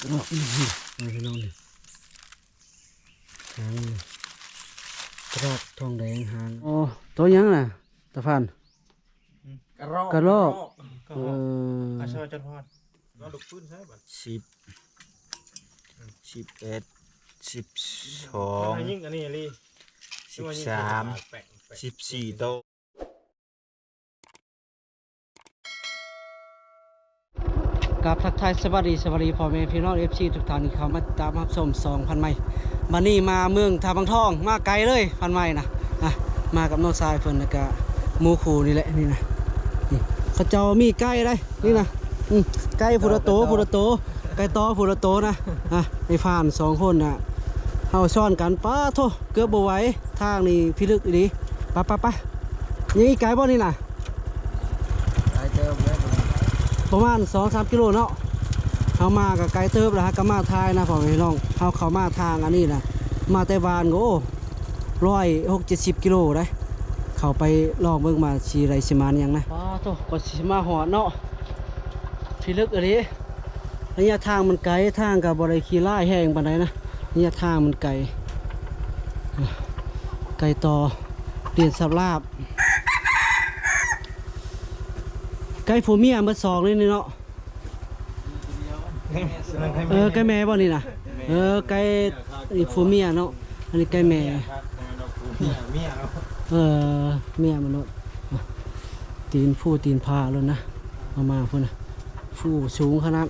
ກະຮອກ ນີ້ພີ່ນ້ອງນີ້ ຫາງນີ້ ກະຮອກທອງແດງຫາງ. ໂອ້ ໂຕຫຍັງນະ ຕາພານ? ອືມ ກະຮອກ ກະຮອກ ກະຮອກ ເອີ ອາ ຊອຍຈັນພອນ ນອນລຸກຟື້ນໃຊ້ບັດ ສິບ ສິບເອັດ ສິບສອງ ຍິງອັນນີ້ອີ່ຫຼີ ສິບສາມ ສິບສີ່ໂຕ. ກາບທັກທາຍສະບາຍດີ ສະບາຍດີພໍ່ແມ່ພີ່ນ້ອງ ເອັຟຊີ ທຸກທ່ານທີ່ເຂົ້າມາຕິດຕາມຮັບຊົມຊ່ອງພັນໄມ. ບັດນີ້ມາເມືອງທ່າວັງທອງ ມາໄກເລີຍ ພັນໄມນະ ອ່ະ ມາກັບນ້ອງຊາຍເພິ່ນ ແລ້ວກະໝູ່ຄູ່ນີ້ແຫຼະ ນີ້ນະ ນີ້ ເຂົາເຈົ້າມີໄກ່ໄດ໋ ນີ້ນະ ອືມ ໄກ່ຜູ້ລະໂຕ ຜູ້ລະໂຕ ໄກ່ຕໍ່ຜູ້ລະໂຕນະ ອ່ະ ໄອ້ຟານສອງຄົນນະ ເຮົາຊ້ອນກັນ ປາໂທ້ ເກືອບບໍ່ໄຫວ ທາງນີ້ພິລຶກອີ່ຫຼີ ໄປໆໆ. ຍັງອີກໄກບໍ່ນີ້ນະ? ໄກເຕີບເລີຍ ປະມານສອງສາມກິໂລເນາະ ເຮົາມາກໍໄກເຕີບແລ້ວ ຫາກໍມາຖ່າຍນະ ພໍ່ແມ່ພີ່ນ້ອງ ເຮົາເຂົ້າມາທາງອັນນີ້ນະ ມາແຕ່ບ້ານກໍ ໂອ້ ຮ້ອຍຫົກເຈັດສິບກິໂລໄດ໋ ເຂົ້າໄປລອງເບິ່ງວ່າຊິໄດ້ຊິມານຫຍັງນະ. ປາໂທ້ ກວ່າຊິມາຮອດເນາະ ພິລຶກອີ່ຫຼີ ໄລຍະທາງມັນໄກ ທາງກໍບໍ່ໄດ້ຂີ້ຮ້າຍແຮງປານໃດນະ ໄລຍະທາງມັນໄກ ໄກ່ຕໍ່ ດຽນສັບລາບ ໄກ່ຜົວເມຍເບິດສອງເລີຍນີ້ເນາະ. ເອີ ໄກ່ແມ່ບໍ່ນີ້ນະ? ເອີ ໄກ່ ນີ້ຜົວເມຍເນາະ ອັນນີ້ໄກ່ແມ່ ເອີ ເມຍມັນໂລດ ຕີນພູຕີນຜາໂລດນະ ເອົາມາພຸ້ນນະ ພູສູງຂະໜາດ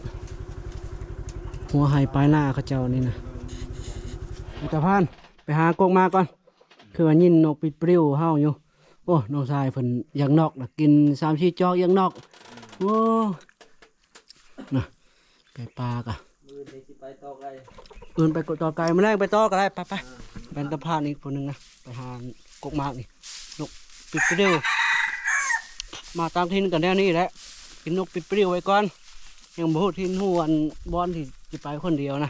ຫົວໄຮ່ປາຍນາເຂົາເຈົ້ານີ້ນະ. ຕາພານ ໄປຫາກົກໝາກກ່ອນ ຄືວ່າຍິນນົກປິດປລິວເຮົາຢູ່. ໂອ້ ນ້ອງຊາຍເພິ່ນຢາກນອກນະ ກິນສາມສີ່ຈອກຢາກນອກ. ໂອ້ ນະ ໄກ່ປ່າກະ ມື້ອື່ນຊິໄປຕໍ່ໄກ່ ມື້ອື່ນໄປຕໍ່ໄກ່ ມື້ແລງໄປຕໍ່ກໍໄດ້ ໄປໆ. ເອີ ແມ່ນຕາພານອີກຜູ້ໜຶ່ງນະ ໄປຫາກົກໝາກນີ້ ນົກປິດປລິວ ມາຕ່າງຖິ່ນກໍແນວນີ້ແຫຼະ ກິນນົກປິດປລິວໄວ້ກ່ອນ ຍັງບໍ່ຮູ້ຖິ່ນຮູ້ອັນບ່ອນທີ່ຊິໄປຄົນດຽວນະ.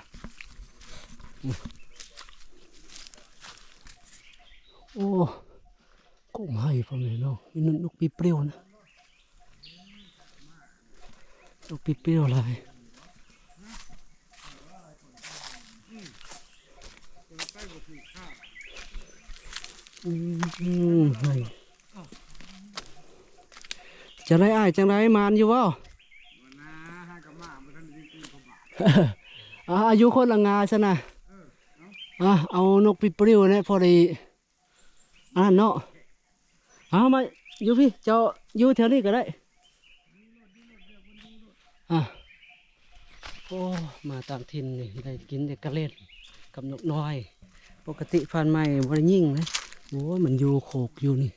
ໂອ້ ກົກໄມ້ພໍ່ແມ່ເນາະ ມີນົກປິດປລິວນະ ນົກປິດປລິວຫຼາຍ. ອືມ ຈັ່ງໃດອ້າຍ ຈັ່ງໃດ ໝານຢູ່ບໍ່? ອ່າ ຢູ່ຄົນລະງາຊັ້ນນະ ອ່າ ເອົານົກປິດປລິວແຫຼະ ພໍໄດ້ ອັນນັ້ນເນາະ ເອົາມາຢູ່ພີ້ ເຈົ້າຢູ່ແຖວນີ້ກໍໄດ້ ອ່ະ ໂອ້ ມາຕ່າງຖິ່ນນີ້ໄດ້ກິນແຕ່ກະເລັດກັບນົກນ້ອຍ ປົກກະຕິຜ່ານມາບໍ່ໄດ້ຍິງເລີຍ. ໂອ້ຍ ມັນຢູ່ໂຄກຢູ່ນີ້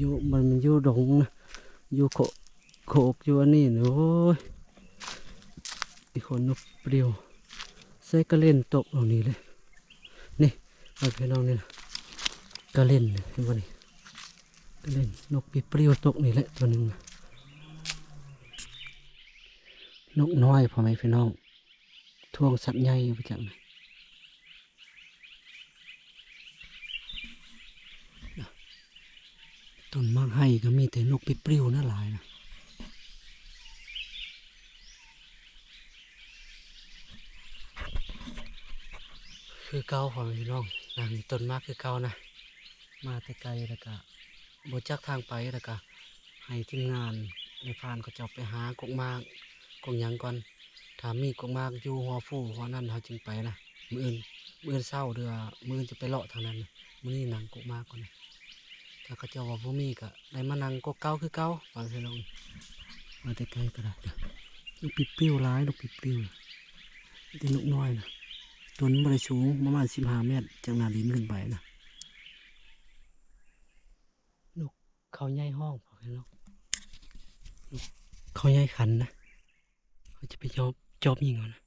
ຢູ່ ມັນ ມັນຢູ່ດົງນະ ຢູ່ໂຄ ໂຄກຢູ່ອັນນີ້ ໂອ້ຍ ອີກຄົນນົກປລິວ ໃສ່ກະເລັນຕົກເອົານີ້ເລີຍ ນີ້ ເອົາພີ່ນ້ອງນີ້ນະ ກະເລັນ ເຫັນບໍ່ນີ້ ກະເລັນ ນົກປິດປລິວຕົກນີ້ແຫຼະ ຕົວໜຶ່ງນະ ນົກນ້ອຍ ພໍ່ແມ່ພີ່ນ້ອງ ທວງສັດໃຫຍ່ໄປຈັກນະ. ຕົ້ນໝາກໄຮ່ກໍມີແຕ່ນົກປິດປລິວນະ ຫຼາຍນະ ຄືເກົ່າ ພໍ່ແມ່ພີ່ນ້ອງ ນະ ມີຕົ້ນໝາກຄືເກົ່ານະ ມາແຕ່ໄກ ແລ້ວກະບໍ່ຈັກທາງໄປ ແລ້ວກະໃຫ້ທີມງານນາຍພານເຂົາເຈົ້າໄປຫາກົກໝາກ ກົກຫຍັງກ່ອນ ຖ້າມີກົກໝາກຢູ່ຫົວພູຫົວນັ້ນ ເຮົາຈຶ່ງໄປນະ ມື້ອື່ນ ມື້ອື່ນເຊົ້າ ຫຼືວ່າມື້ອື່ນຈະໄປເລາະທາງນັ້ນນະ ມື້ນີ້ນັ່ງກົກໝາກກ່ອນນະ ຖ້າເຂົາເຈົ້າວ່າບໍ່ມີກໍໄດ້ມານັ່ງກົກເກົ່າຄືເກົ່າ ຟັງເທື່ອລະ ມາແຕ່ໄກກໍໄດ້ເດີ ນົກປິດປລິວຫຼາຍ ນົກປິດປລິວ ມີແຕ່ນົກນ້ອຍນະ ຕົວມັນບໍ່ໄດ້ສູງ ປະມານສິບຫ້າແມັດ ຈາກໜ້າດິນຂຶ້ນໄປນະ ນົກ ເຂົາໃຫຍ່ຮ້ອງ ເຂົາໃຫຍ່ຂັນນະ ເຂົາຈະໄປຈອບ ຈອບຍິງເອົານະ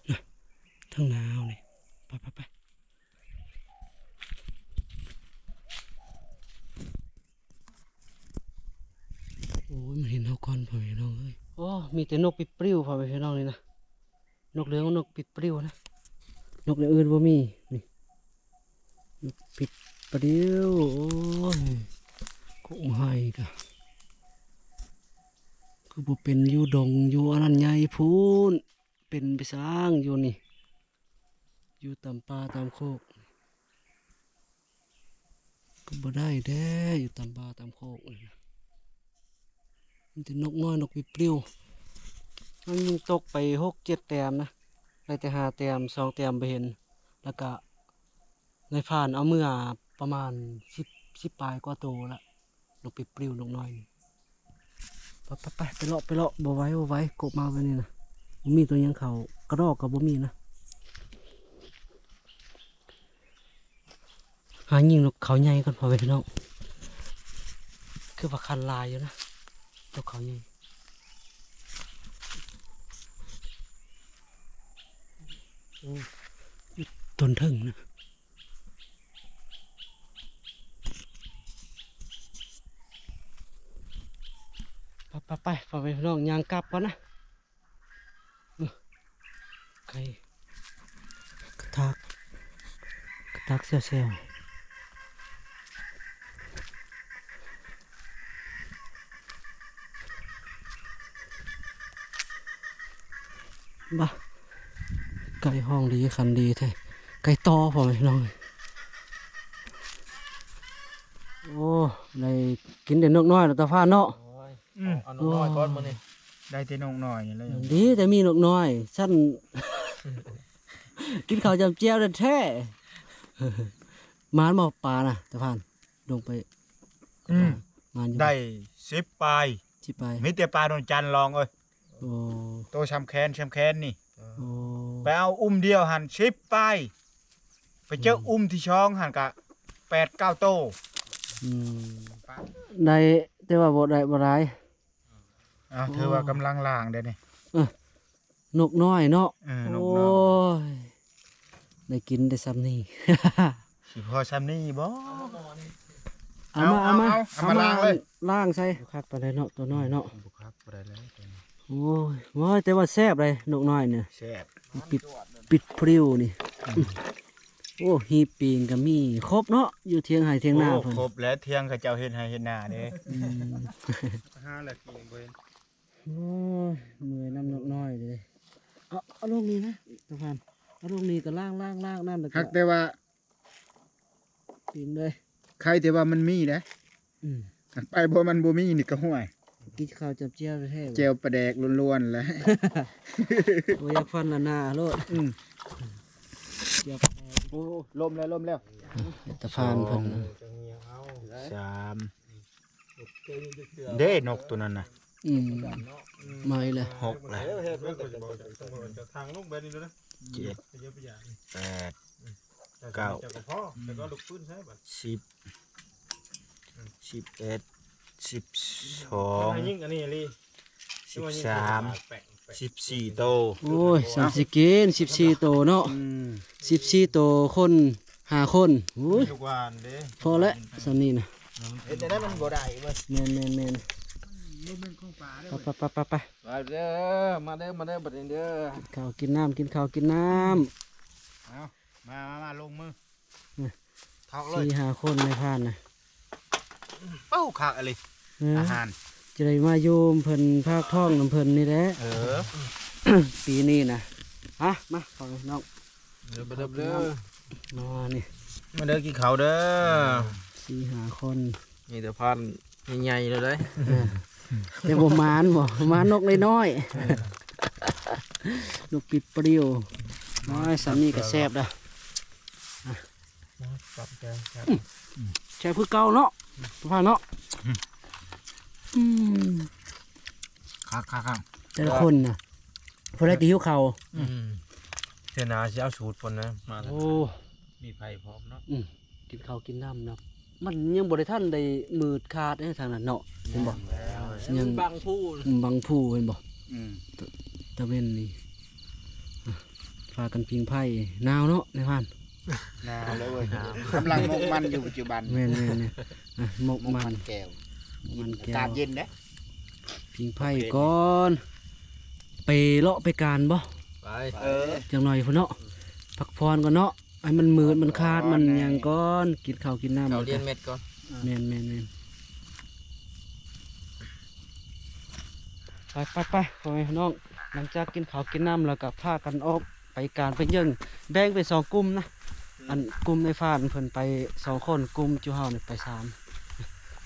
ນະ ທາງໜ້າເຮົານີ້ ໄປໆໆ. ໂອ້ຍ ມັນເຫັນເຮົາກ່ອນ ພໍ່ແມ່ພີ່ນ້ອງເອີຍ ໂອ້ ມີແຕ່ນົກປິດປລິວ ພໍ່ແມ່ພີ່ນ້ອງນີ້ນະ ນົກເຫຼືອງ ນົກປິດປລິວນະ ນົກຢ່າງອື່ນບໍ່ມີ ນີ້ ນົກປິດປລິວ ໂອ້ຍ ກົກໄມ້ກະ ບໍ່ເປັນຢູ່ດົງຢູ່ອັນນັ້ນໃຫຍ່ພຸ້ນ ເປັນໄປຊ່າງຢູ່ນີ້ ຢູ່ຕາມປ່າຕາມໂຄກ ກໍບໍ່ໄດ້ແທ້ ຢູ່ຕາມປ່າຕາມໂຄກນີ້ນະ ມີແຕ່ນົກນ້ອຍນົກປິບປິວ ມັນຍິງຕົກໄປຫົກເຈັດແຕ້ມນະ ໄດ້ແຕ່ຫ້າແຕ້ມ ສອງແຕ້ມບໍ່ເຫັນ ແລ້ວກະນາຍພານເອົາເມືອປະມານສິບ ສິບປາຍກວ່າໂຕລະ ນົກປິບປິວນົກນ້ອຍນີ້ ໄປ ໄປ ໄປ ໄປເລາະ ໄປເລາະ ບໍ່ໄຫວ ບໍ່ໄຫວ ກົບມາແບບນີ້ນະ ບໍ່ມີຕົວຫຍັງເຂົ້າ ກະດອກກໍບໍ່ມີນະ. ຫາຍິງນົກເຂົາໃຫຍ່ກ່ອນ ພໍ່ແມ່ພີ່ນ້ອງ ຄືວ່າຄັນຫຼາຍຢູ່ນະ ນົກເຂົາໃຫຍ່ ໂອ້ ຢູ່ຕົ້ນເທິງນະ ໄປ ໄປ ໄປ ພໍ່ແມ່ພີ່ນ້ອງ ຍ່າງກັບກ່ອນນະ. ເອີ ໄກ່ ກະຕາກ ກະຕາກແຊວໆ ບາ ໄກ່ຮ້ອງດີ ຂັນດີແທ້ ໄກ່ຕໍ່ ພໍ່ແມ່ພີ່ນ້ອງ ໂອ້ ໄດ້ກິນແຕ່ນົກນ້ອຍແລ້ວ ຕາພານເນາະ. ອືມ ເອົານົກນ້ອຍກ່ອນມື້ນີ້ ໄດ້ແຕ່ນົກນ້ອຍນີ້ແຫຼະ ດີແຕ່ມີນົກນ້ອຍຊັ້ນ ກິນເຂົ້າຈ້ຳແຈ່ວແທ້ໆ ໝານບໍ່ປານະ ຕາພານ ລົງໄປ ອືມ ໝານຢູ່ ໄດ້ສິບປາຍ ສິບປາຍ ມີແຕ່ປານວນຈັນລອງເອີຍ ໂອ້ ໂຕຊ່ຳແຂນ ຊ່ຳແຂນນີ້ ໂອ້ ໄປເອົາອຸ້ມດຽວຫັ້ນສິບປາຍ ໄປເຈີ ອືມ ອຸ້ມທີສອງຫັ້ນກະແປດເກົ້າໂຕ ອືມ ໄດ້ ແຕ່ວ່າບໍ່ໄດ້ ບໍ່ຫຼາຍ ອ່າ ຖືວ່າກຳລັງລ້າງເດ້ນີ້ ເອີ ນົກນ້ອຍເນາະ ເອີ ນົກນ້ອຍ ໂອ້ຍ ໄດ້ກິນໄດ້ຊ່ຳນີ້ ຊິພໍຊ່ຳນີ້ບໍ່ ເອົາມາ ເອົາມາ ເອົາມາລ້າງເລີຍ ລ້າງໃສ່ ບໍ່ຄັກປານໃດເນາະ ຕົວນ້ອຍເນາະ ບໍ່ຄັກປານໃດແລ້ວ ໂອ້ຍ ໂອ້ຍ ແຕ່ວ່າແຊບເດ້ ນົກນ້ອຍນີ້ ແຊບ ປິດ ປິບປິວນີ້ ອືມ ໂອ້ ຮີບປີງກໍມີ ຄົບເນາະ ຢູ່ທຽງໄຮ່ທຽງນາ ໂອ້ ເພິ່ນ ຄົບແຫຼະ ທຽງເຂົາເຈົ້າເຮັດໄຮ່ເຮັດນາເດ້ ອືມ ຫາແລ້ວປີງບໍ່ເຫັນ ໂອ້ຍ ເມື່ອຍນຳນົກນ້ອຍເດ້ ເອົາ ເອົາລົງນີ້ນະ ຕາພານ ເອົາລົງນີ້ກໍລ້າງໆໆນັ້ນ ແລ້ວກໍ ຫາກແຕ່ວ່າ ປີງເລີຍ ໄຄແຕ່ວ່າມັນມີເດ້ ອືມ ຄັນໄປບໍ່ ມັນບໍ່ມີນີ້ກໍ ຫ້ວຍ ກິນເຂົ້າຈ້ຳແຈ່ວແທ້ໆ ແຈ່ວປາແດກລ້ວນໆແຫຼະ ບໍ່ຢາກຟັນລະໜ້າໂລດ ອືມ ແຈ່ວປາແດກ ໂອ້ ລົມແລ້ວ ລົມແລ້ວ ຕາພານເພິ່ນ ສາມ ເດ້ ນົກໂຕນັ້ນນະ ອືມ ມາອີກແລ້ວ ຫົກແລ້ວ ທາງລົງແບບນີ້ເດີນະ ເຈັດ ແປດ ເກົ້າ ສິບ ສິບເອັດ ສິບສອງ ຍິງອັນນີ້ອີ່ຫຼີ ສິບສາມ ສິບສີ່ໂຕ ໂອ້ຍ ສ່ຳຊິກິນ ສິບສີ່ໂຕເນາະ ອືມ ສິບສີ່ໂຕ ຄົນຫ້າຄົນ ໂອ້ຍ ລູກຫວ່ານເດ້ ພໍແລ້ວ ສ່ຳນີ້ນະ ເຮັດໄດ້ມັນບໍ່ໄດ້ເວີຍ ແມ່ນໆໆ ບໍ່ແມ່ນຂອງປາເດ້ ໄປໆໆໆ ມາເດີ ມາເດີ ມາເດີ ບັດນີ້ເດີ ກິນເຂົ້າກິນນ້ຳ ກິນເຂົ້າກິນນ້ຳ ເອົາ ມາ ມາ ມາ ລົງມື ອືມ ເຂົ້າເລີຍ ສີ່ຫ້າຄົນໃນພານນະ ເອົ້າ ຄັກອີ່ຫຼີ ເອີ ອາຫານ ຈະໄດ້ມາຢູ່ເພິ່ນພາກທ້ອງນຳເພິ່ນນີ້ແຫຼະ ເອີ ປີນີ້ນະ ມາ ມາ ພໍ່ແມ່ພີ່ນ້ອງ ເດີ ມາເດີ ມານີ້ ມາເດີ ກິນເຂົ້າເດີ ສີ່ຫ້າຄົນ ມີແຕ່ພັນໃຫຍ່ໆເລີຍເດ້ ເອີ ແຕ່ບໍ່ໝານບໍ່ ໝານນົກນ້ອຍໆ ເອີ ນົກປິບປິວ ໂອ້ຍ ສ່ຳນີ້ກໍແຊບລະ ແຊບຄືເກົ່າເນາະ ທຸກທ່ານເນາະ ອືມ ຄັກໆໆ ແຕ່ລະຄົນນະ ຜູ້ໃດທີ່ຫິວເຂົ້າ ອືມ ເທື່ອໜ້າຊິເອົາສູດເພິ່ນນະ ມາ ໂອ້ ມີໄຟພ້ອມເນາະ ອືມ ກິນເຂົ້າກິນນ້ຳເນາະ ມັນຍັງບໍ່ໄດ້ທັນໄດ້ມືດຄາດເດ້ທາງນັ້ນເນາະ ເຫັນບໍ່ ຍັງບັງພູ ອືມ ບັງພູ ເຫັນບໍ່ ອືມ ຕາເວັນນີ້ ອ່ະ ພາກັນຜິງໄຟ ໜາວເນາະ ນາຍພານ ໜາວເລີຍເວີຍ ກຳລັງໝົກໝັ່ນຢູ່ປັດຈຸບັນ ແມ່ນໆໆ ອ່ະ ໝົກໝັ່ນ ໝົກໝັ່ນແກ້ວ ໝົກໝັ່ນແກ້ວ ອາກາດເຢັນເດ້ ຜິງໄຟກ່ອນ ໄປເລາະໄປການບໍ່ ໄປ ເອີ ຈັກໜ່ອຍພຸ້ນເນາະ ພັກຜ່ອນກ່ອນເນາະ ໃຫ້ມັນມືດມັນຄາດມັນຫຍັງກ່ອນ ກິນເຂົ້າກິນນ້ຳ ເຂົ້າລຽນເມັດກ່ອນ ແມ່ນໆໆ. ໄປໆໆ ພໍ່ແມ່ພີ່ນ້ອງ ຫຼັງຈາກກິນເຂົ້າກິນນ້ຳແລ້ວກໍພາກັນອອກໄປການໄປເຢິງ ແບ່ງເປັນສອງກຸ່ມນະ. ອັນກຸ່ມໃນຟານເພິ່ນໄປສອງຄົນ ກຸ່ມຈຸເຮົານີ້ໄປສາມ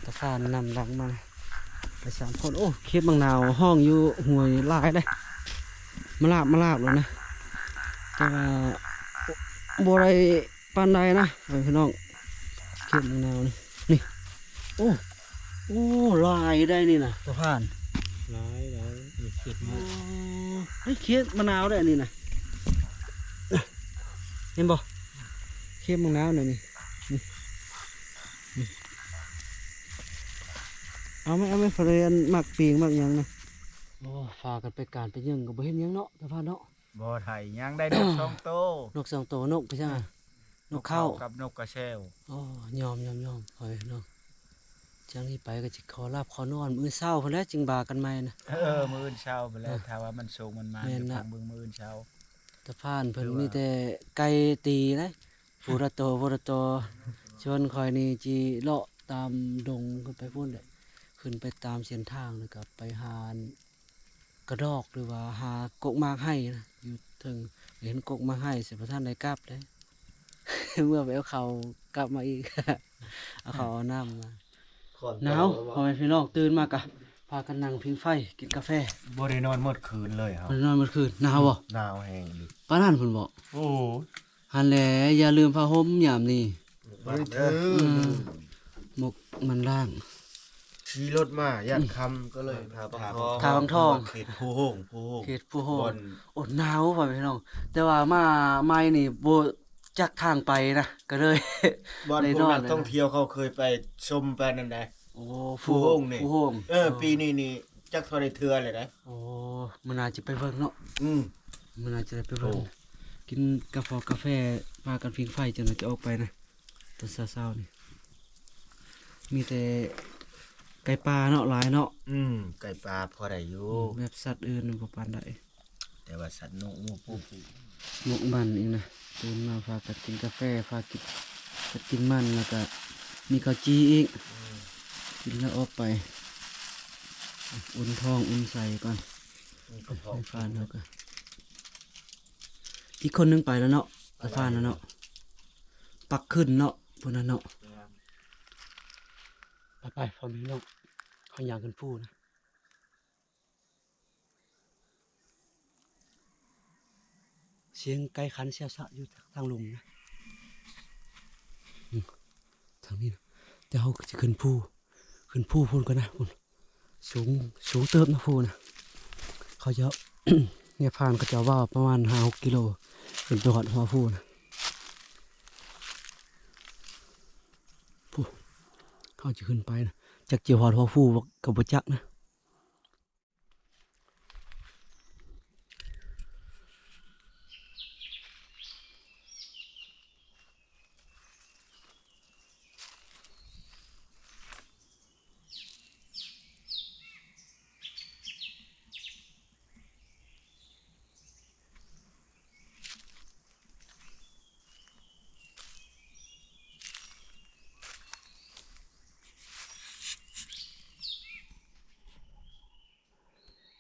ຕາຟານນຳຫຼັງມາ ໄປສາມຄົນ. ໂອ້ ເຂດບັກນາວຮ້ອງຢູ່ຫ້ວຍຫຼາຍເດ້ ມາລາບ ມາລາບແລ້ວນະ ແຕ່ວ່າບໍ່ໄດ້ປານໃດນະ ພີ່ນ້ອງ. ເຂດບັກນາວນີ້ ນີ້ ໂອ້ ໂອ້ ຫຼາຍໄດ໋ນີ້ນະ ຕາຟານ ຫຼາຍ ຫຼາຍ ເຂດມະນາວ ເອີ ເຂດມະນາວໄດ໋ນີ້ນະ ເຫັນບໍ່ ເຂດມະນາວນະນີ້ ນີ້ ນີ້ ເອົາໄໝ ເອົາໄໝ ເພິ່ນອັນໝາກປີງໝາກຫຍັງນະ. ໂອ້ ພາກັນໄປການໄປເຢິງກໍບໍ່ເຫັນຫຍັງເນາະ ຕາຟານເນາະ. ບໍ່ໄດ້ຫຍັງ ໄດ້ນົກສອງໂຕ ນົກສອງໂຕ ນົກຄືຫຍັງ ນົກເຂົາກັບນົກກະແຊວ. ໂອ້ ຍອມໆໆ ຂ້ອຍເນາະ ຈາກນີ້ໄປກໍຊິຂໍຫຼັບຂໍນອນ ມື້ເຊົ້າພຸ້ນແຫຼະຈຶ່ງວ່າກັນໃໝ່ນະ. ເອີ ມື້ອື່ນເຊົ້າພຸ້ນແຫຼະ ຖ້າວ່າມັນໂຊກມັນມານ ແມ່ນນະ ເບິ່ງມື້ອື່ນເຊົ້າ. ຕາຟານເພິ່ນມີແຕ່ໄກ່ຕີເດ້ ຜູ້ລະໂຕ ຜູ້ລະໂຕ ສ່ວນຂ້ອຍນີ້ຊິເລາະຕາມດົງຂຶ້ນໄປພຸ້ນແຫຼະ ຂຶ້ນໄປຕາມເສັ້ນທາງ ແລ້ວກໍໄປຫາ ກະດອກ ຫຼືວ່າຫາກົກໝາກໄຮນະ ຢູ່ເທິງ ເຫັນກົກໝາກໄຮ ຊິບໍ່ທັນໄດ້ກັບເດ້ ເມື່ອໄປເອົາເຂົ້າກັບມາອີກ ເອົາເຂົ້າເອົານ້ຳມາ. ໜາວ ພໍ່ແມ່ພີ່ນ້ອງ ຕື່ນມາກະພາກັນນັ່ງຜິງໄຟກິນກາແຟ. ບໍ່ໄດ້ນອນໝົດຄືນເລີຍເຮົາ ບໍ່ໄດ້ນອນໝົດຄືນ. ໜາວບໍ່? ໜາວແຮງອີ່ຫຼີ ປານນັ້ນພຸ້ນບໍ່? ໂອ້ ຫັ້ນແຫຼະ ຢ່າລືມຜ້າຫົ່ມຍາມນີ້. ບໍ່ໄດ້ຖື ອືມ ໝົກມັນລ້າງ ຂີ່ລົດມາຢ້ານຄ່ຳ ກໍເລີຍ ທ່າວັງທອງ ທ່າວັງທອງ ເຂດພູໂຮງ ພູໂຮງ ເຂດພູໂຮງ. ໂອ້ ໜາວ ພໍ່ແມ່ພີ່ນ້ອງ ແຕ່ວ່າມາໃໝ່ນີ້ບໍ່ຈັກທາງໄປນະ ກໍເລີຍ ບ່ອນພວກນັກທ່ອງທ່ຽວເຂົາເຄີຍໄປຊົມໄປນັ້ນໃດ໋. ໂອ້ ພູໂຮງນີ້ ພູໂຮງ ເອີ ປີນີ້ນີ້ຈັກເທົ່າໃດເທື່ອແລ້ວໃດ໋. ໂອ້ ມື້ໜ້າຈະໄປເບິ່ງເນາະ. ອືມ ມື້ໜ້າຈະໄດ້ໄປເບິ່ງ ໂອ້ ກິນກາຟອກາແຟ ພາກັນຜິງໄຟ ຈັ່ງໜ້ອຍຈະອອກໄປນະ. ຕອນເຊົ້າໆນີ້ ມີແຕ່ໄກ່ປ່າເນາະ ຫຼາຍເນາະ. ອືມ ໄກ່ປ່າພໍໄດ້ຢູ່ ອືມ ແບບສັດອື່ນບໍ່ປານໃດ ແຕ່ວ່າສັດນົກ ໝູ ປູ ປີກ ນົກມັນອີກນະ. ຕື່ນມາພາກັນກິນກາແຟ ພາກັນກິນມັນ ແລ້ວກະມີເຂົ້າຈີ່ອີກ. ອືມ ກິນແລ້ວອອກໄປ ອຸ່ນທ້ອງອຸ່ນໄສ້ກ່ອນ. ອືມ ໄຟຟ້າເນາະ ກະ ອີກຄົນໜຶ່ງໄປແລ້ວເນາະ ໄປແລ້ວ ໄຟຟ້າແລ້ວເນາະ ປັກຂຶ້ນເນາະ ພຸ້ນນະເນາະ. ໄປໆ ພໍ່ແມ່ພີ່ນ້ອງ ເຮົາຍ່າງຂຶ້ນພູນະ. ສຽງໄກ່ຂັນຊຽວຊະຢູ່ທາງລຸ່ມນະ ອືມ ທາງນີ້ນະ. ແຕ່ເຮົາຊິຂຶ້ນພູ ຂຶ້ນພູພຸ້ນກ່ອນນະ ພຸ້ນ ສູງ ສູງເຕີບນະພູນະ. ເຂົາເຈົ້າ ແນວຜ່ານເຂົາເຈົ້າວ່າປະມານຫ້າຫົກກິໂລ ຂຶ້ນໄປຮອດຫົວພູນະ. ພຸ້ນ ເຮົາຈະຂຶ້ນໄປນະ ຈັກຈະຮອດຫົວພູບໍ່ ກໍບໍ່ຈັກນະ.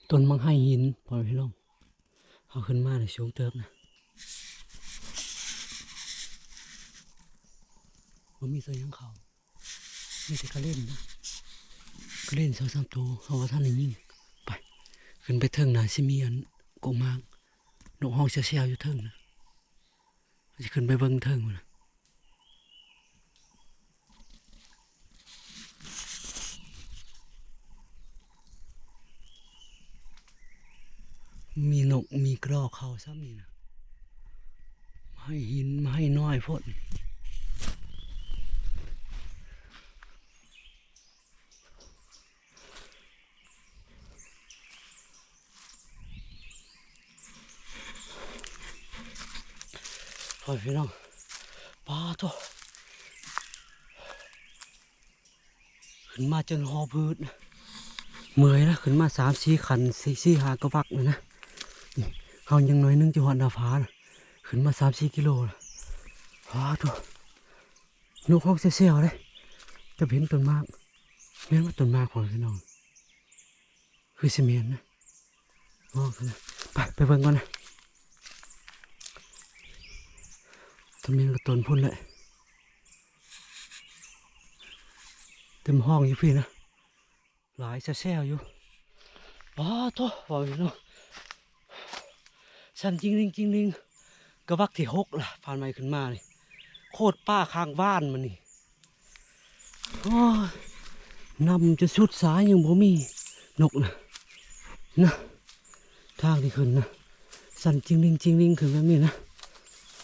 ຕົ້ນໝາກໄຮຫີນ ພໍ່ແມ່ພີ່ນ້ອງ ເຮົາຂຶ້ນມາໄດ້ສູງເຕີບນະ ບໍ່ມີສາຫຍັງເຂົ້າ ມີແຕ່ກະເລັນນະ ກະເລັນສອງສາມໂຕ ເຮົາບໍ່ທັນໄດ້ຍິງ. ໄປ ຂຶ້ນໄປເທິງນະ ຊິມີອັນກົກໝາກ ນົກຮ້ອງແຊວໆຢູ່ເທິງນະ ຊິຂຶ້ນໄປເບິ່ງເທິງພຸ້ນນະ. ມີນົກມີກະລໍເຂົ້າຊ້ຳນີ້ນະ ໝາກໄຮຫີນ ໝາກໄຮນ້ອຍໂພດ. ໂອ້ຍ ພີ່ນ້ອງ ປາໂທ້ ຂຶ້ນມາຈົນຫອບຫືດ ເມື່ອຍນະ ຂຶ້ນມາສາມສີ່ຂັ້ນ ສີ່ຫ້າກະວັກນີ້ນະ. ນີ້ ເຮົາຍັງໜ້ອຍໜຶ່ງຈະຮອດໜ້າຜານະ ຂຶ້ນມາສາມສີ່ກິໂລນະ. ປາໂທ້ ນົກຮ້ອງແຊວໆເດ້ ຈະເຫັນຕົ້ນໝາກ ແມ່ນວ່າຕົ້ນໝາກ ພໍ່ແມ່ພີ່ນ້ອງ ຄືຊິແມ່ນນະ. ຮອກຫັ້ນນະ. ໄປ ໄປເບິ່ງກ່ອນນະ. ທຳເມນກະຕົ້ນພຸ້ນແຫຼະ. ເຕັມຮ່ອງຢູ່ພີ້ນະ. ຫຼາຍແຊວໆຢູ່. ປາໂທ້ ເວົ້າຢູ່ເນາະ. ສັ່ນຈິງລິງຈິງລິງ. ກະວັກທີຫົກລະ ຜ່ານໄໝຂຶ້ນມານີ້. ໂຄດປ່າຄ້າງບ້ານມັນນີ້. ໂອ້ຍ ນຳຈະສຸດສາຍຍັງບໍ່ມີນົກນະ. ນະ ທາງທີ່ຂຶ້ນນະ ສັ່ນຈິງລິງຈິງລິງຂຶ້ນແບບນີ້ນະ.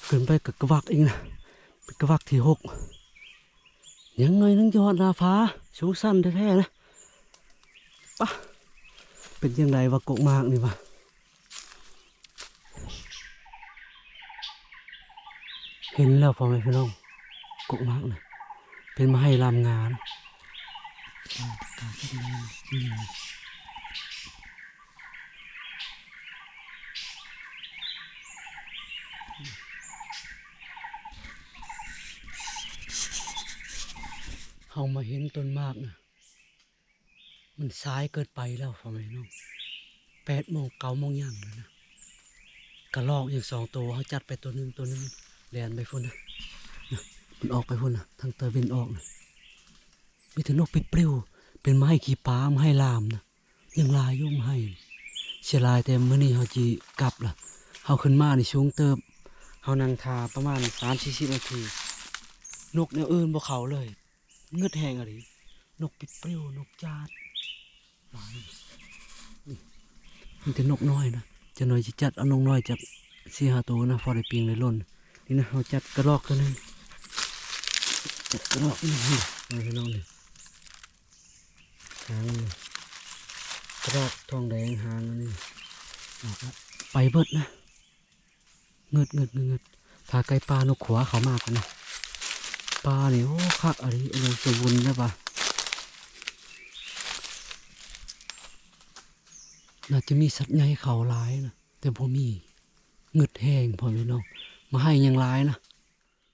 ຂຶ້ນໄປກະ ກະວັກອີກນະ. ເປັນກະວັກທີຫົກ. ຍັງໜ້ອຍໜຶ່ງຈະຮອດໜ້າຜາ. ສູງຊັນແທ້ໆນະ. ປະ ເປັນຈັ່ງໃດວະ ກົກໝາກນີ້ວະ. ເຫັນແລ້ວພໍ່ແມ່ພີ່ນ້ອງ ກົກໝາກນະ ເປັນມະໄຮລາມງານ. ເຮົາມາເຫັນຕົ້ນໝາກນະ ມັນສາຍເກີນໄປແລ້ວພໍ່ແມ່ນ້ອງ. ແປດໂມງ ເກົ້າໂມງຫຍັງແລ້ວນະ. ກະລອກຍັງສອງໂຕ ເຮົາຈັດໄປໂຕໜຶ່ງ ໂຕໜຶ່ງແລ່ນໄປພຸ້ນນະ. ນະ ມັນອອກໄປພຸ້ນນະ ທາງຕາເວັນອອກນະ. ມີແຕ່ນົກປິດປລິວ ເປັນມະໄຮຂີ້ປາ ມະໄຮລາມນະ. ຍັງຫຼາຍຢູ່ມະໄຮ. ເສຍດາຍແຕ່ມື້ນີ້ເຮົາຊິກັບລະ. ເຮົາຂຶ້ນມານີ້ສູງເຕີບ. ເຮົານັ່ງຖ້າປະມານສາມສີ່ສິບນາທີ ນົກແນວອື່ນບໍ່ເຂົ້າເລີຍ. ງຶດແຮງອີ່ຫຼີ. ນົກປິດປລິວ ນົກຈາດ ຫຼາຍ. ນີ້ມີແຕ່ນົກນ້ອຍນະ. ຈັກໜ້ອຍຊິຈັດເອົານົກນ້ອຍຈັກສີ່ຫ້າໂຕນະ ພໍໄດ້ປີ້ງໄດ້ຫຼົ່ນ. ນີ້ນະ ເຮົາຈັດກະລອກໂຕໜຶ່ງ ຈັດກະລອກນີ້ ນີ້ພີ່ນ້ອງນີ້. ຫາງນີ້ ກະລອກທອງແດງຫາງອັນນີ້ ອອກລະ ໄປເບິດນະ. ງຶດ ງຶດ ງຶດ ງຶດ. ຖ້າໄກ່ປ່ານົກຂົວເຂົ້າມາກ່ອນນະ. ປ່ານີ້ ໂອ້ ຄັກອີ່ຫຼີ ອຸດົມສົມບູນແລ້ວວ່າ. ໜ້າຈະມີສັດໃຫຍ່ເຂົ້າຫຼາຍນະ ແຕ່ບໍ່ມີ. ງຶດແຮງພໍ່ແມ່ນ້ອງ. ມະໄຮຍັງຫຼາຍນະ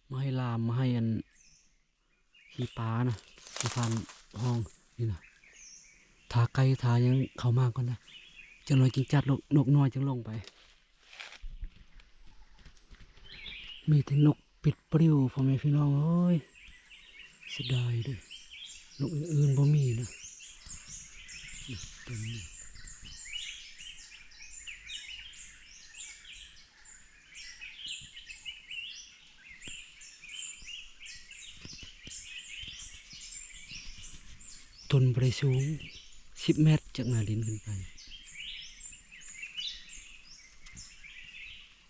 ມະໄຮລາມ ມະໄຮອັນ ຂີ້ປານະ ທີ່ຜ່ານຫ້ອງນີ້ນະ. ຖ້າໄກ່ຖ້າຫຍັງເຂົ້າມາກ່ອນນະ ຈັກໜ້ອຍຈຶ່ງຈັດ ນົກ ນົກນ້ອຍຈຶ່ງລົງໄປ. ມີແຕ່ນົກປິດປລິວ ພໍ່ແມ່ພີ່ນ້ອງເອີຍ. ເສຍດາຍເດີ້ ນົກອື່ນໆບໍ່ມີນະ. ຕົ້ນບໍ່ໄດ້ສູງ ສິບແມັດຈາກໜ້າດິນຂຶ້ນໄປ.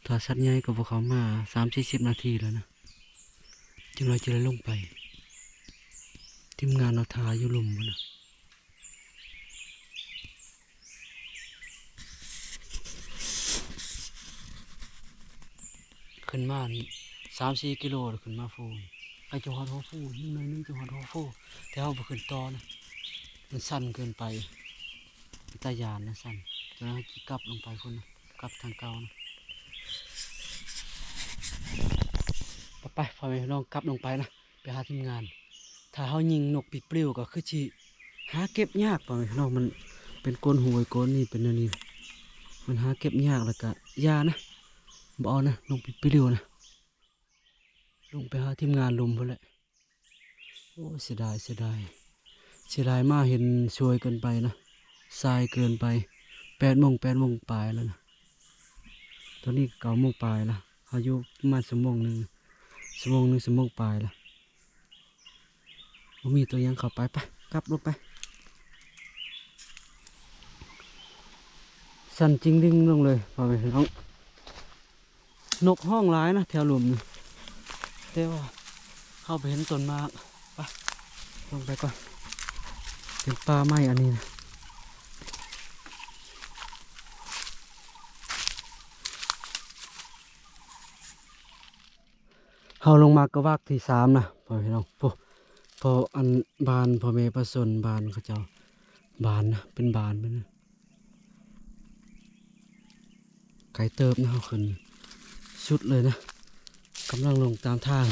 ຖ້າສັດໃຫຍ່ກະບໍ່ເຂົ້າມາ ສາມສີ່ສິບນາທີແລ້ວນະ. ຈັກໜ້ອຍຈະໄດ້ລົງໄປ. ທີມງານເຮົາຖ້າຢູ່ລຸ່ມພຸ້ນນະ. ຂຶ້ນມານີ້ສາມສີ່ກິໂລ ຂຶ້ນມາພູ. ໃກ້ຈະຮອດຫົວພູ ອີກໜ້ອຍໜຶ່ງຈະຮອດຫົວພູ ແຕ່ເຮົາບໍ່ຂຶ້ນຕໍ່ນະ ມັນຊັນເກີນໄປ. ເປັນຕາຢ້ານນະ ຊັນ. ຈະໃຫ້ກັບລົງໄປພຸ້ນນະ ກັບທາງເກົ່ານະ. ໄປໆ ພໍ່ແມ່ພີ່ນ້ອງ ກັບລົງໄປນະ. ໄປຫາທີມງານ. ຖ້າເຮົາຍິງນົກປິດປລິວກະຄືຊິຫາເກັບຍາກ ພໍ່ແມ່ພີ່ນ້ອງ. ມັນເປັນໂກນຫວຍໂກນນີ້ ເປັນແນວນີ້ ມັນຫາເກັບຍາກ. ແລ້ວກະຢ່ານະ ບໍ່ເອົານະ ນົກປິດປລິວນະ. ລົງໄປຫາທີມງານລຸ່ມພຸ້ນແຫຼະ. ໂອ້ ເສຍດາຍ ເສຍດາຍ ເສຍດາຍ ມາເຫັນສວຍເກີນໄປນະ ສາຍເກີນໄປ. ແປດໂມງ ແປດໂມງປາຍແລ້ວນະ. ຕອນນີ້ກະເກົ້າໂມງປາຍລະ. ເຮົາຢູ່ປະມານຊົ່ວໂມງໜຶ່ງ ຊົ່ວໂມງໜຶ່ງ ຊົ່ວໂມງປາຍລະ. ບໍ່ມີໂຕຫຍັງເຂົ້າໄປ. ໄປ ກັບລົງໄປ. ສັ່ນຈິງລິງລົງເລີຍ ພໍ່ແມ່ພີ່ນ້ອງ. ນົກຮ້ອງຫຼາຍນະແຖວລຸ່ມນີ້ ແຕ່ວ່າເຮົາບໍ່ເຫັນຕົ້ນໝາກ. ໄປ ລົງໄປກ່ອນ. ເປັນປ່າໄມ້ອັນນີ້ນະ. ເຮົາລົງມາກະວັກທີສາມນະ ພໍ່ແມ່ພີ່ນ້ອງ. ໂອ້ ເພາະອັນບ້ານພໍ່ແມ່ປະຊາຊົນ ບ້ານເຂົາເຈົ້າ ບ້ານນະ ເປັນບ້ານເປັນ ໄກເຕີບນະ. ເຮົາຂຶ້ນສຸດເລີຍນະ ກຳລັງລົງຕາມທາງ.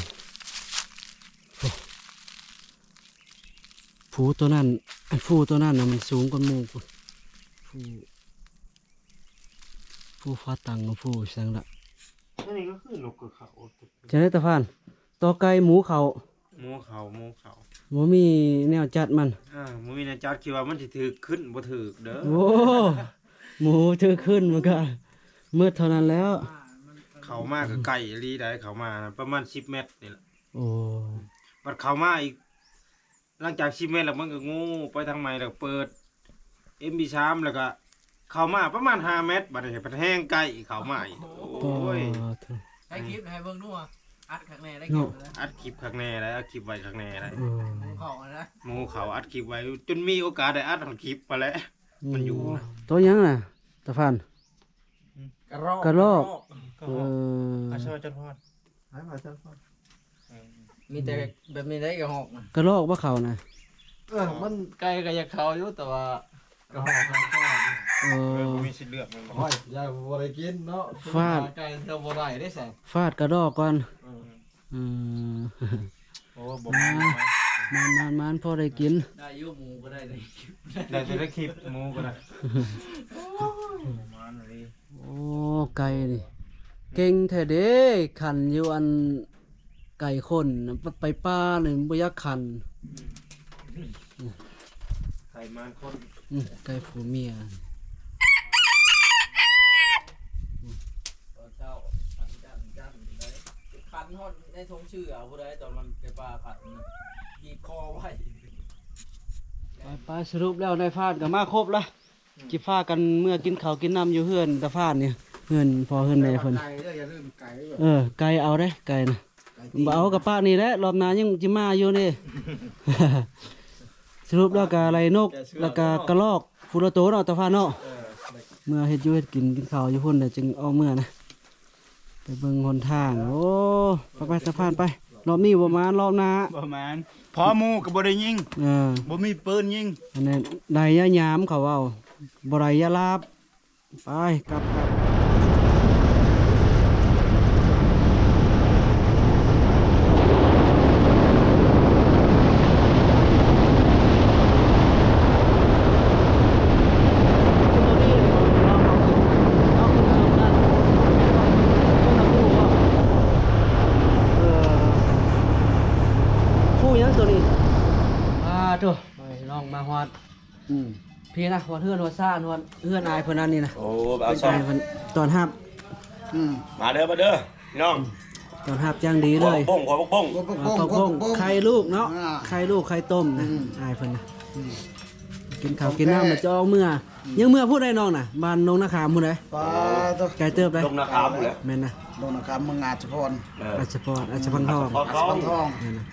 ໂອ້ ພູໂຕນັ້ນ ອັນພູໂຕນັ້ນນະ ມັນສູງກວ່າໝູ່ພຸ້ນ ພູ. ຜູ້ຟ້າຕັງຜູ້ສັງລະ ອັນນີ້ກໍຄືນົກກັບເຂົາ ຈັ່ງໃດຕາຟານ ຕໍ່ໄກ່ໝູເຂົ້າ ໝູເຂົ້າ ໝູເຂົ້າ ບໍ່ມີແນວຈັດມັນ ອ່າ ບໍ່ມີແນວຈັດ ຄິດວ່າມັນຊິຖືກຂຶ້ນ ບໍ່ຖືກເດີ ໂອ້ ໝູຖືກຂຶ້ນມັນກໍໝົດເທົ່ານັ້ນແລ້ວ ເຂົ້າມາກໍໄກອີ່ຫຼີໃດ ເຂົ້າມານະ ປະມານສິບແມັດນີ້ແຫຼະ ໂອ້ ບັດເຂົ້າມາອີກ ຫຼັງຈາກສິບແມັດແລ້ວ ມັນກໍໂງ່ໄປທາງໃໝ່ ແລ້ວເປີດເອັມພີສາມ ແລ້ວກໍເຂົ້າມາປະມານຫ້າແມັດ ບັດນີ້ພັດແຮງໃກ້ເຂົ້າມາອີກ ໂອ້ຍ ປາດໂທ້ ໃຫ້ຄລິບໃຫ້ເບິ່ງດູ ອັດຄັກແນ່ໄດ້ຄລິບ ເນາະ ອັດຄລິບຄັກແນ່ໄດ໋ ອັດຄລິບໄວ້ຄັກແນ່ໄດ໋ ເອີ ໝູເຂົ້ານະ ໝູເຂົ້າ ອັດຄລິບໄວ້ ຈົນມີໂອກາດໄດ້ອັດຄລິບມາແລ້ວ ອືມ ມັນຢູ່ນະ ໂຕຫຍັງນະ ຕາຟານ ກະລອກ ກະລອກ ກະລອກ ເອີ ອາ ສະບາຍຈັນພອນ ໃຫ້ມາຈັນພອນ ເອີ ມີແຕ່ແບບນີ້ໄດ໋ກະຮອກນະ ກະລອກບໍ່ເຂົ້ານະ ເອີ ມັນໄກ່ກໍຢາກເຂົ້າຢູ່ ແຕ່ວ່າກະຮອກມັນກໍ ເອີ ເອີ ບໍ່ມີສິດເລືອກແມ່ນບໍ່ ໂອ້ຍ ຢ່າ ບໍ່ໄດ້ກິນເນາະ ຟາດ ຫາໄກ່ເທື່ອບໍ່ໄດ້ເດ້ຊັ້ນ ຟາດກະດອກກ່ອນ ເອີ ອືມ ໂອ້ ບໍ່ມີ ມາ ມາ ມາ ພໍໄດ້ກິນ ໄດ້ຢູ່ ໝູກໍໄດ້ ໄດ້ແຕ່ໄດ້ຄລິບ ໝູກໍໄດ້ ປະມານນີ້ ໂອ້ ໄກ່ນີ້ເກັ່ງແທ້ເດ້ ຂັນຢູ່ອັນໄກ່ຄົນ ໄປປ່ານີ້ບໍ່ຢາກຂັນ ໄກ່ມານຄົນ ອືມ ໄກ່ຜົວເມຍ ຕອນເຊົ້າ ຂັນຈັນ ຂັນຮອດໃນທົ່ງເສືອຜູ້ໃດ ຕອນມັນໄກ່ປ່າຂັນ ບີບຄໍໄວ້ ໄປໆ ສະຫຼຸບແລ້ວນາຍພານກໍມາຄົບລະ ອືມ ຊິພາກັນເມືອກິນເຂົ້າກິນນ້ຳຢູ່ເຮືອນຕາຟານນີ້ ເຮືອນພໍ່ເຮືອນແມ່ເພິ່ນ ໄກ່ເດີ ຢ່າລືມໄກ່ເດີ ເອີ ໄກ່ເອົາເດ້ ໄກ່ນະ ໄກ່ຕີນ ບໍ່ເອົາກໍປະນີ້ແຫຼະ ລອບໜ້າຍັງຊິມາຢູ່ເດ້ ສະຫຼຸບແລ້ວກໍໄລ່ນົກ ແລ້ວກໍກະລອກ ຜູ້ລະໂຕເນາະ ຕາຟານເນາະ ເອີ ເມືອເຮັດຢູ່ເຮັດກິນ ກິນເຂົ້າຢູ່ພຸ້ນແລ້ວຈຶ່ງອອກເມືອນະ ໄປເບິ່ງຫົນທາງ ໂອ້ ໄປໆ ຕາຟານໄປ ລອບນີ້ບໍ່ມານ ລອບໜ້າບໍ່ມານ ພໍໝູກໍບໍ່ໄດ້ຍິງ ເອີ ບໍ່ມີປືນຍິງ ອັນນັ້ນໄດ້ຢ່າຍາມ ເຂົາເວົ້າ ບໍ່ໄດ້ຢ່າລາບ ໄປ ກັບ ກັບ ເອີ ຜູ້ຫຍັງໂຕນີ້ ອາ ໂທ້ ພີ່ນ້ອງມາຮອດ ອືມ ພີ້ນະ ຮອດເຮືອນຮອດຊານ ຮອດເຮືອນອ້າຍເພິ່ນອັນນີ້ນະ ໂອ້ ເອົາຊອກ ເພິ່ນຕ້ອນຮັບ ອືມ ມາເດີ ມາເດີ ພີ່ນ້ອງ ຕ້ອນຮັບຢ່າງດີເລີຍ ຫົວບັກບົ້ງ ຫົວບັກບົ້ງ ຫົວບັກບົ້ງ ຫົວບັກບົ້ງ ໄຂ່ລູກເນາະ ອ່າ ໄຂ່ລູກໄຂ່ຕົ້ມນະ ອືມ ອ້າຍເພິ່ນນະ ອືມ ກິນເຂົ້າກິນນ້ຳ ແລ້ວຈະອອກເມືອ ຍັງເມືອຜູ້ໃດນ້ອງນະ ບ້ານໜົງນາຂາມຜູ້ໃດ ປາໂທ້ ໄກເຕີບໃດ ໜົງນາຂາມຜູ້ໃດ ແມ່ນນະ ໜົງນາຂາມ ເມືອງອາດສະພອນ ເອີ ອາດສະພອນ ອາດສະພັງທອງ ອາດສະພັງທອງ ແມ່ນນະ